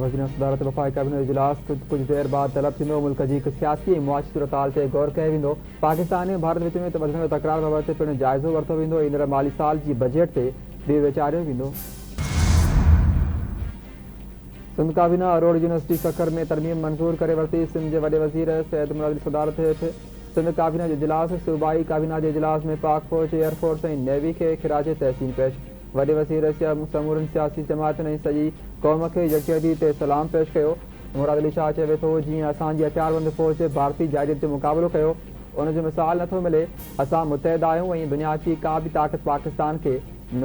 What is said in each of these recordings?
وزيراعظم صدارت وفاقي ڪابينا جو اجلاس ڪجهه دير بعد طلب ٿيندو، ملڪ جي سياسي ۽ معاشي صورتحال تي غور ڪيو ويندو، پاڪستان ۽ ڀارت وچ ۾ وڌندڙ تڪرار بابت پڻ جائزو ورتو ويندو، ايندڙ مالي سال جي بجيٽ تي به ويچاريو ويندو. سنڌ ڪابينا اروڙ يونيورسٽي سکر ۾ ترميم منظور ڪري ورتي، سنڌ جي وڏي وزير سيد مراد علي صدارت هيٺ سنڌ ڪابينا جو اجلاس، صوبائي ڪابينا جي اجلاس ۾ پاڪ فوج، ايئر فورس ۽ نيوي کي خراج تحسين پيش. وڏي وزير سمورين سياسي جماعتن ۽ سڄي قوم کي يڪجهتي تي سلام پيش ڪيو. مراد علي شاهه چوي ٿو جيئن اسان جي هٿياربند فوج ڀارتي جارحيت جو مقابلو ڪيو ان جو مثال نٿو ملي، اسان متحد آهيون ۽ دنيا جي ڪا به طاقت پاڪستان کي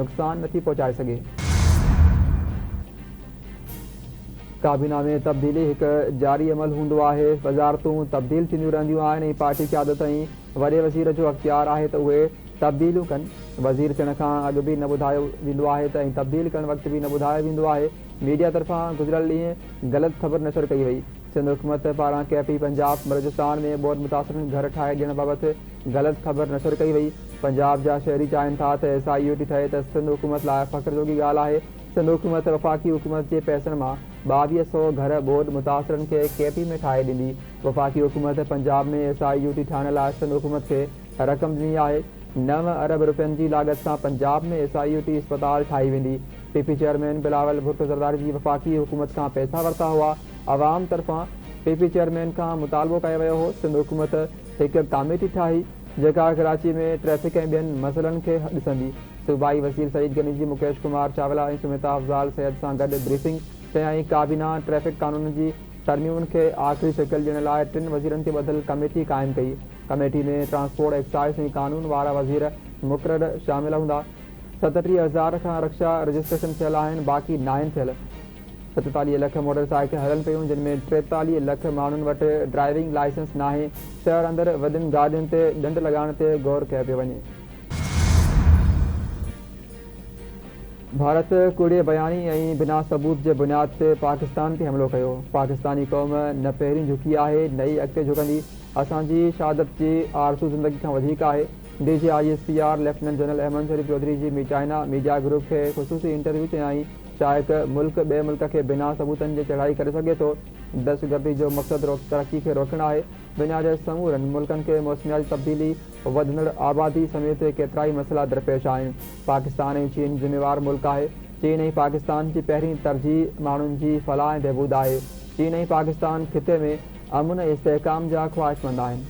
نقصان نٿي پهچائي سگهي. ڪابينا ۾ تبديلي هڪ جاري عمل هوندو آهي، وزارتون تبديل ٿينديون رهنديون آهن ۽ پارٽي قيادت ۽ وڏي وزير جو اختيار آهي ته اهي تبديليون ڪن، وزير ٿيڻ کان اڳ به نه ٻڌايو ويندو آهي ته ۽ تبديل ڪرڻ وقت به نه ٻڌايو ويندو آهي، ميڊيا طرفان گذريل ڏينهن غلط خبر نشر ڪئي وئي، سنڌ حڪومت پاران ڪي پي، پنجاب، بلوچستان ۾ ٻوڏ متاثرن کي گهر ٺاهي ڏيڻ بابت غلط خبر نشر ڪئي وئي، پنجاب جا شهري چاهين ٿا ته ايس I U ٽي ٺهي ته سنڌ حڪومت لاء فخر جوڳي ڳالهه آهي، سنڌ حڪومت وفاقي حڪومت جي پئسن مان 22 سئو گهر ٻوڏ متاثرن کي ڪي پي ۾ ٺاهي ڏيندي، وفاقي حڪومت پنجاب ۾ ايس I U ٽي ٺاهڻ لاء سنڌ حڪومت کي رقم ڏني آهي، 9 ارب رپين جي لاڳت سان پنجاب ۾ ايس I U ٽي اسپتال ٺاهي ويندي، P P chairman Bilawal Bhutto Zardari جي وفاقي حڪومت کان پئسا ورتا هئا، عوام طرفان پي پي چيئرمين کان مطالبو ڪيو ويو هو، سنڌ حڪومت هڪ ڪاميٽي ٺاهي جيڪا ڪراچي ۾ ٽريفڪ ۽ ٻين مسئلن کي ڏسندي، صوبائي وزير سعيد غني جي مڪيش ڪمار چاولا ۽ سميتا افضال سيد سان گڏ بريفنگ چيائين ڪابينا ٽريفڪ قانون جي ترميمن کي آخري شڪل ڏيڻ لاء ٽن وزيرن تي ٻڌل ڪميٽي قائم ڪئي، ڪميٽي ۾ ٽرانسپورٽ، ايڪسائيز ۽ قانون وارا وزير مقرر شامل هوندا. 37 هزار کان رڪشا رجسٽريشن ٿيل آهن باقي ناهن ٿيل. 47 لک موٽر سائيڪل هلن پيون جن ۾ 43 لک ماڻهن وٽ ڊرائيونگ لائسنس ناهي، شهر اندر وڏين گاڏين تي ڏنڊ لڳائڻ تي غور ڪيو پيو وڃي. ڀارت ڪوڙي بياني ۽ بنا ثبوت جي بنياد تي پاڪستان تي حملو ڪيو، پاڪستاني قوم نه پهرين جهڪي آهي نه ئي اڳتي جهڪندي، اسان جي شهادت جي آرزو زندگي کان وڌيڪ آهي، D G I S P R lieutenant general Ahmed Sharif Chaudhry جي چائنا ميڊيا گروپ کي خصوصي انٽرويو چيائين ڇا هڪ ملڪ ٻئي ملڪ کي بنا ثبوتن جي چڙهائي ڪري سگهي ٿو، دهشتگردي جو مقصد ترقي کي روڪڻ آهي، دنيا جي سمورن ملڪن کي موسمياتي تبديلي، وڌندڙ آبادي سميت ڪيترائي مسئلا درپيش آهن، پاڪستان ۽ چين ذميوار ملڪ آهي، چين ۽ پاڪستان جي پهرين ترجيح ماڻهن جي فلاح ۽ بهبود آهي، چين ۽ پاڪستان خطي ۾ امن ۽ استحڪام جا خواهشمند آهن.